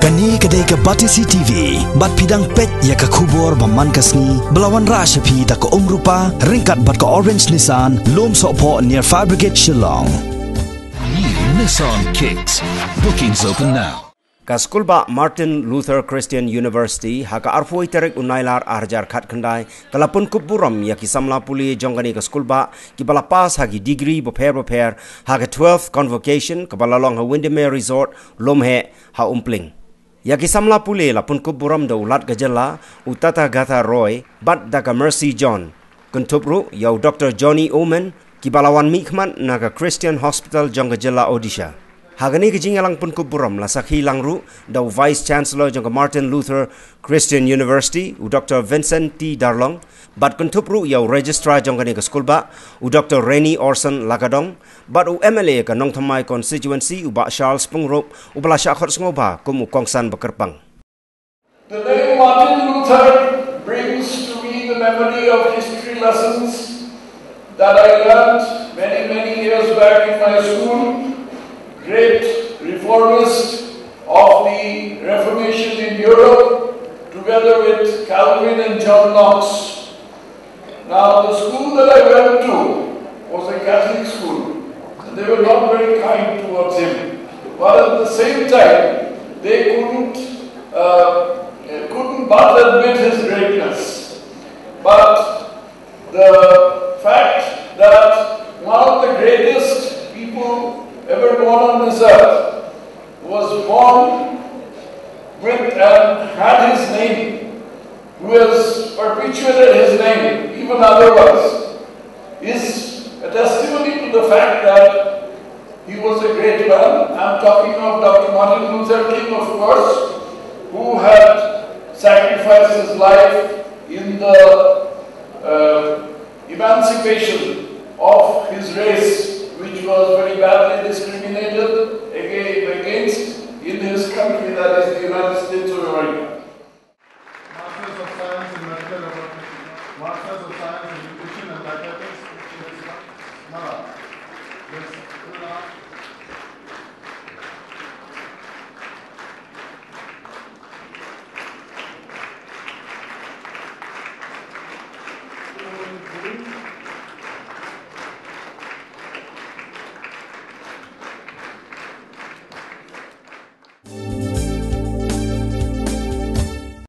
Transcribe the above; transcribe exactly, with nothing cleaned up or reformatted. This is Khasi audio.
Kane ka dei ka Batesi T V, bad phi dang peit ïa ka khubor ba man ka sngi, ba la wanrah sha phi da ka Umrupa, ryngkat bad ka Orange Nissan, Lum Sohphoh near Fire Brigade Shillong. New Nissan Kicks. Bookings open now. Ka skulbah Martin Luther Christian University, ha ka arphew tarik u Nailar ar hajar khatkhyndai, ka la pynkup burom ïa ki samla pule jong kane ka skulbah, kiba la pass ha ki degree bapher bapher, ha ka twelfth convocation, kaba la long ha Windermere Resort, Lumheh, ha Umpling. Ïa ki samla pule la pynkup burom da u Lat ka jylla, u Tathagata Roy, bad da ka Mercy John. Kynthup ruh, ïa u Doctor Johnny Oman, kiba la wan mihkhmat na ka Christian Hospital jong ka jylla Odisha. Ha kane ka jingïalang pynkup burom la sakhi lang ruh, da u Vice Chancellor jong ka Martin Luther Christian University, u Doctor Vincent T Darlong, bad kynthup ruh ïa u Registrar jong kane ka skulbah, u Doctor Renny Orson Lakadong, bad u M L A ka Nongthymmai Constituency u Bah Charles Pyngrope, uba la shah khot sngewbha kum u kongsan ba kyrpang. The name Martin Luther brings to me the memory of history lessons that I learned many, many years back in my school. Great reformist of the Reformation in Europe, together with Calvin and John Knox. Now, the school that I went to was a Catholic school, and they were not very kind towards him. But at the same time, they couldn't, uh, couldn't but admit his greatness. But the fact that one of the greatest people ever born on this earth was born with and had his name, who has perpetuated his name, even otherwise, is a testimony to the fact that he was a great man. I'm talking of Doctor Martin Luther King, of course, who had sacrificed his life in the uh, emancipation of his race, which was very badly discriminated.